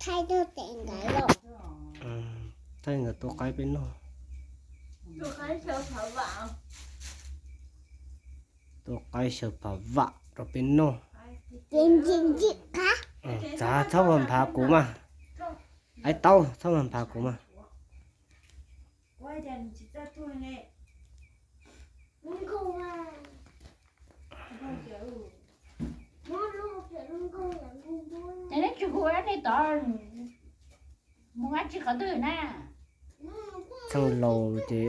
Thaij tau tes nkawd los. Thaij nkawd tua qaib peb noj. Tua qaib xyaw phav vam rau peb noj. Txav txhob nphav kuv mas. Aib taub txhob nphav kuv mas. Ces neb tsis hu nej tod mus dab tsi qhov twg na? Txheej laus ces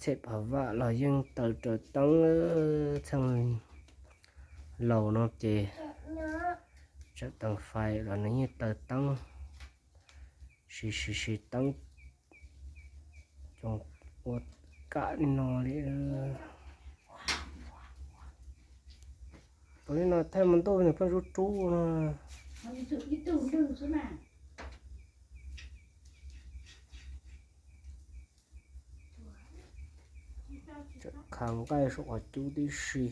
txhia phav vam los yeej taws raws teeb. Txheej laus no ces tsam teem fais los nws yeej taws teeb, siv siv siv teeb coo ua kam li no li. Tus li no thaij mus ntuj nws pheej rub rub no. Kha nqaij saum qhov cub tib si.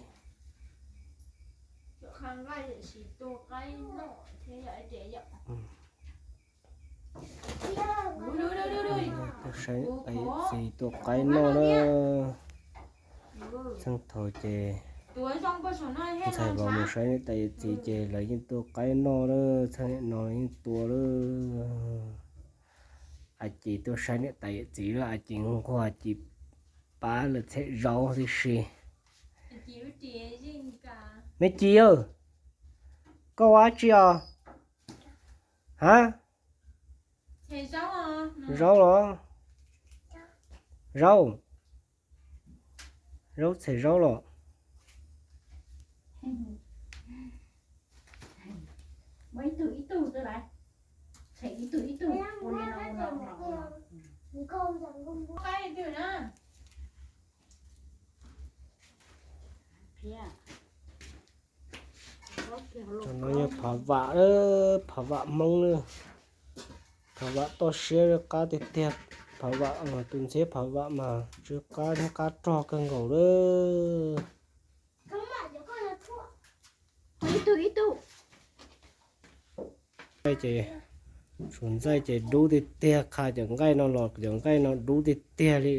Saib niam tais yawm txiv tua qaib noj na. Txheej thaum ces ntxhais vauv mus saib niam tais yawm txiv ces lawv yeej tua qaib noj lawm, txheej niam no yeej tua lawm. A Ci tuaj saib niam tais yawm txiv lawm, A Ci nquag, A Ci pab lawv txham zaub tib si. Me Ci, koj ua dab tsi os? Ha? Zaub los? Zaub? Zaub txham zaub los? Cov no yog phav vam, phav vam Hmoob na. Phav vam toj siab qab tiag tiag. Phav vam mas tus ntxhiab phav vam mas tsw qab thiab qab rog kawg nkaus lawm. Ces, tus ntxaij ces dub tiag tiag, qha cov nqaij no los cov nqaij no dub tiag tiag li.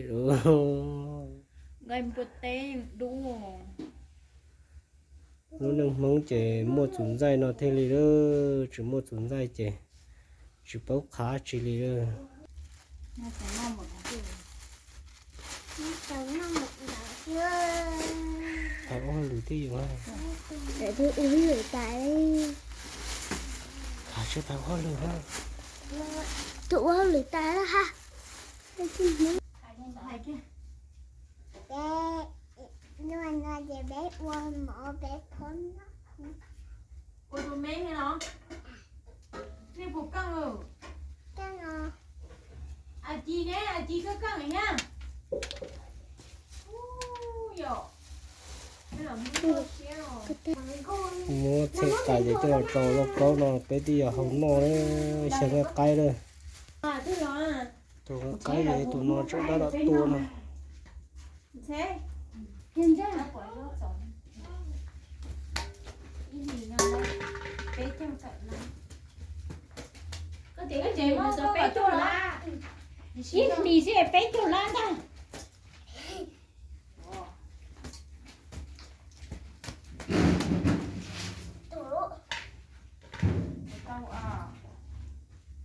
Lub neej Hmoob ces muaj tus ntxaij no thiaj li lawm, tsis muaj tus ntxaij ces tsis paub qha tsi li lawm. Phais ua hauj lwm twb yog, ua hauj lwm tas, phais seb phais ua hauj lwm, tus ua hauj lwm tas ha. Ua tus me no, nej puas keej? A Ci ne, A Ci koj keej thiab? Muab txham tas ces coj los rau lauj kaub no peb twb yog hau noj lawm, xyaw nqaij qaib lawm. Tus nqaij qaib ces tus no tseem tab tom tua no. Ib hlis xwb peb caug lab ntag.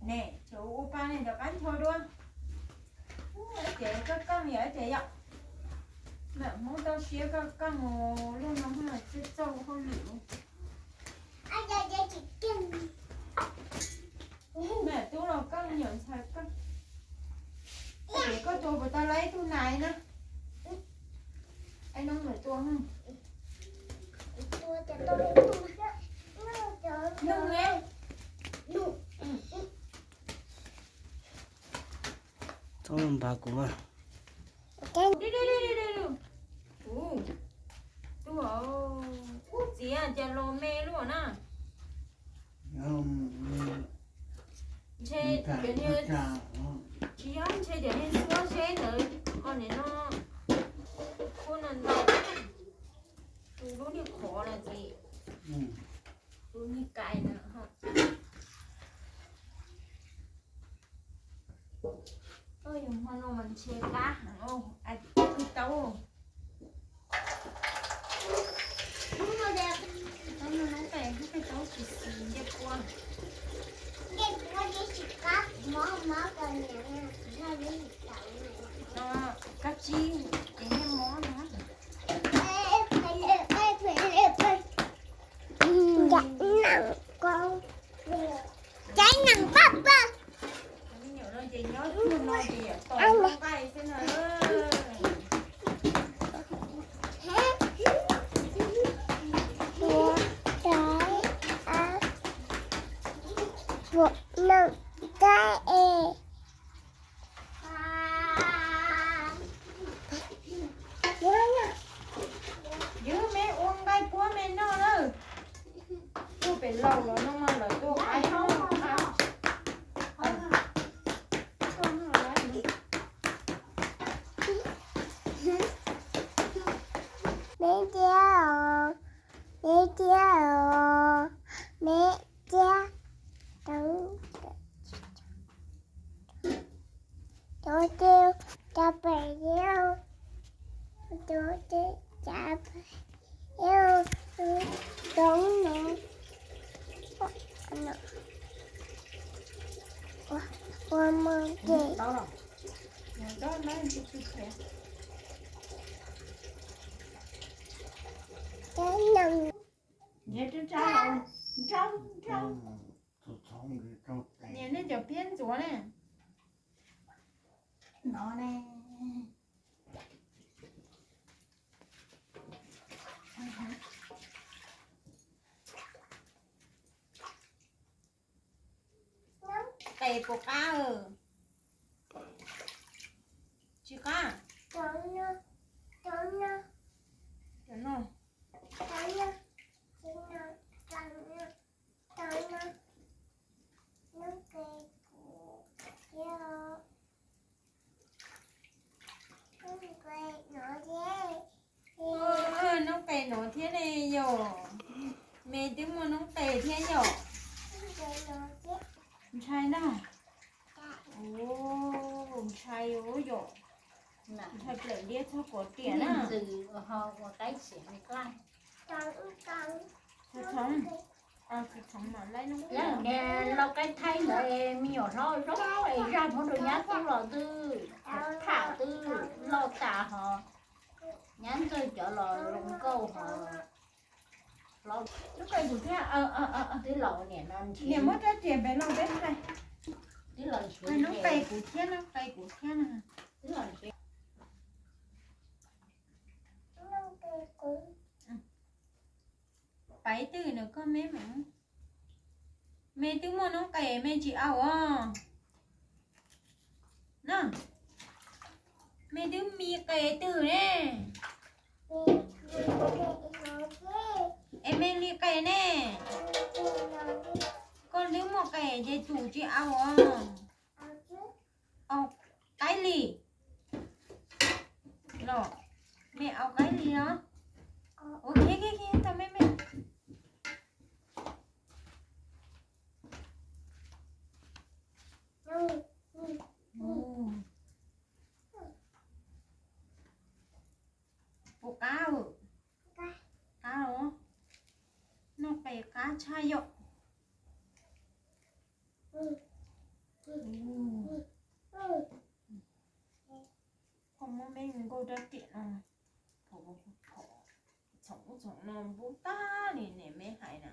Ne, cov ua pa ne cov qab ncho dua. Ces koj keej yom, ces yom. Mam Hmoob toj siab koj keej, lub no txawj txawj hauj lwm. Mam tub los keej, nyuam ntxhais keej. Ces koj tua puas tau lawm ib tug nais na? Ai no mam tua. Nug ne. Txhob nphav kuv mas. Ub, txiv, cas los me luaj na. Ntshe, tsis yog, ntshe cov niag xuab zeb ntawd ho nim no, kuj no ntau, tus lub niag qhov na txiv. Tus ni kais na ho. Yog hmo no mas ntshe qab heev, ua twb taub. Hnub no de, hnub no hnub qes hnub qes taub tsis xis ncej kua. No kab tsib ces ncej mob no. Caiv nees paj paj. Me nyuam no ces nyob hnub no ces yam tom nqaij xwb na. Caiv, caiv, caiv es. Ywg me ua nqaij puab me noj lawm. Tuaj pem laus los no mas lawv tuaj qaib noj. Me thiab os, me thiab os, me thiab. Cov tej cov pem liab, cov tej cov pem liab, cov no, ua mov ces. Cov no. Niam nej cov phiab ntxuav ne. No ne. Qes puas qab? Tsis qab. Cov no. Noob qes no thiab ne yom? Me twb muaj noob qes thiab yom? Ntshai na. Ntshai yom. Ntshai plaws liab txhob kov riam na. Lauj, niag lau qaib thaib ntawd me nyuam hlob zoo es zaj muab rau nyab tub los twb tham twb loj tas hos, nyab ntxawg cov los zoo nkauj hos. Lub qe kuv thiab, twb los niam no niam muab rab riam pem los peb hais. Noob qe kuv thiab, noob qe kuv thiab na. Paiv twg nws koj me me, me twb muaj noob qes me tsis au os. Na, me twb mi qes twg ne? Es me li qes ne? Koj twb muaj qes ces tus tsis au os. Au qaib li los, me au qaib li os. Ua kiag kiag kiag tau me me. Puas qab? Qab os. Noob qes qab tshaj yom. Koj muab me nkauj rab riam no, txhoov txhoov no npub tag li niam me hais na.